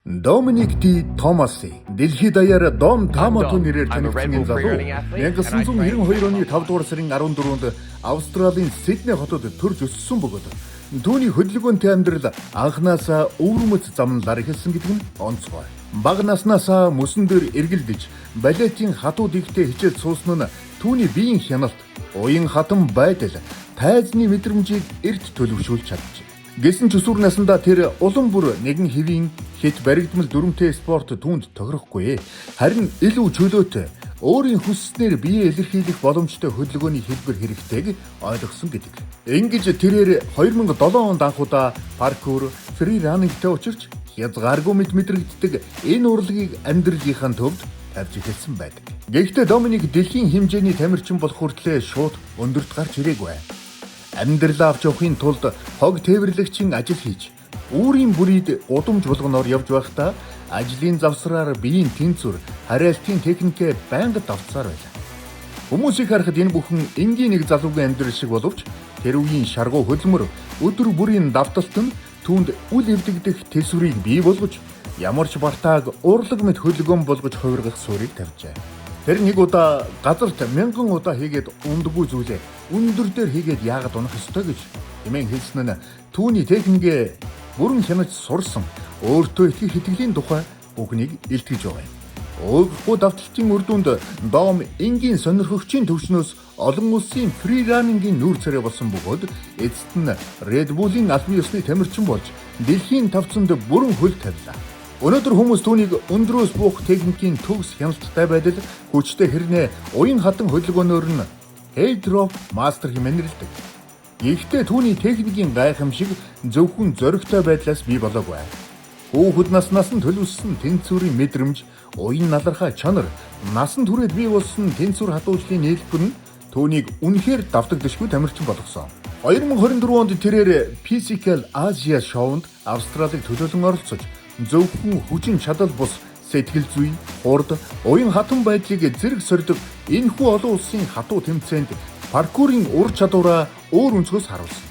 Доминик Ди Томаси, дэлхийд даяар Дом Тамато нэрээр танигдсан энэ залуу 1992 оны 5 дугаар сарын 14-нд Австралийн Сидней хотод төрж өссөн бөгөөд түүний хөдөлгөөнтэй амьдрал анхнаасаа өвөрмөц замналаар эхэлсэн гэдэг нь онцгой. Бага наснаасаа мөсөн дээр эргэлдэж, балетийн хатуу дэгтэй хичээл суусан нь түүний биеийн хяналт, уян хатан байдал, тайзны мэдрэмжийг эрт төлөвшүүлж чаджээ. Гэсэн ч өсвөр насндаа тэр улам бүр нэгэн хэвийн хэт баригдмал дүрэмтэй спорт түүнд тохирохгүй. Харин илүү чөлөөтэй, өөрийн хүсснээр биеэ илэрхийлэх боломжтой хөдөлгөөний хэлбэр хэрэгтэйг ойлгосон гэдэг. Ингэж тэрээр 2007 онд анх удаа паркур, free running тай учирч хязгааргүй мэт мэдрэгддэг энэ урлагийг амьдралынхаа төвд тавьж эхэлсэн байдаг. Гэхдээ Доминик дэлхийн хэмжээний тамирчин болох хүртлээр шууд өндөрт гарч ирээгүй. Амьдралаа авч явахын тулд хог тээвэрлэгчийн ажил хийж, үүрийн бүрийд гудамж болгоноор явж байхдаа ажлын завсраар биеийн тэнцвэр, хариалтын техникээ байнга давтсаар байлаа. Хүмүүсийг харахад энэ бүхэн энгийн нэг залуугийн амьдрал шиг боловч тэр үеийн шаргуу хөдөлмөр, өдөр бүрийн давталт нь түүнд үл эвдэгдэх тэсвэрийг бий болгож, ямар ч бартааг урлаг мэт хөдөлгөөн болгож хувиргах суурийг тавьжээ. Тэр нэг удаа газарт мянган удаа хийгээд унадаггүй зүйлээ өндөр дээр хийгээд яагаад унах ёстой гэж хэмээн хэлсэн нь түүний техникээ бүрэн хянаж сурсан, өөртөө итгэх итгэлийн тухай бүхнийг илтгэж байгаа юм. Уйгахгүй давталтын үр дүнд Дом энгийн сонирхогчийн төвшнөөс олон улсын free running ийн нүүр царай болсон бөгөөд эцэст нь Red Bull-ийн албан ёсны тамирчин болж дэлхийн тавцанд бүрэн хөл тавилаа. Өнөөдөр хүмүүс түүнийг өндрөөс буух техникийн төгс хяналттай байдал, хүчтэй хэрнээ уян хатан хөдөлгөөнөөр нь Hell Drop Master хэмээн нэрлэдэг. Гэхдээ түүний техникийн гайхамшиг зөвхөн зоригтой байдлаас бий болоогүй. Хүүхэд наснаас нь төлөвлөсөн тэнцвэрийн мэдрэмж, уян налархай чанар, насан туршид бий болсон тэнцвэр хатуужлын нийлбэр нь түүнийг үнэхээр давтагдашгүй тамирчин болгосон. 2024 онд тэрээр Physical Asia шоунд Австралиг төлөөлөн оролцож, зөвхөн хүчин чадал бус, сэтгэл зүй, хурд, уян хатан байдлыг зэрэг сордог энэхүү олон улсын хатуу тэмцээнд паркурын ур чадвараа өөр өнцгөөс харуулсан.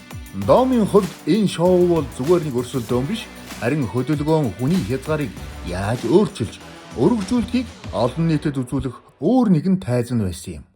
Домын хувьд энэ шоу бол зүгээр нэг өрсөлдөөн биш, харин хөдөлгөөн хүний хязгаарыг яаж өөрчилж, өргөжүүлэхийг олон нийтэд үзүүлэх өөр нэгэн тайзан байсан юм.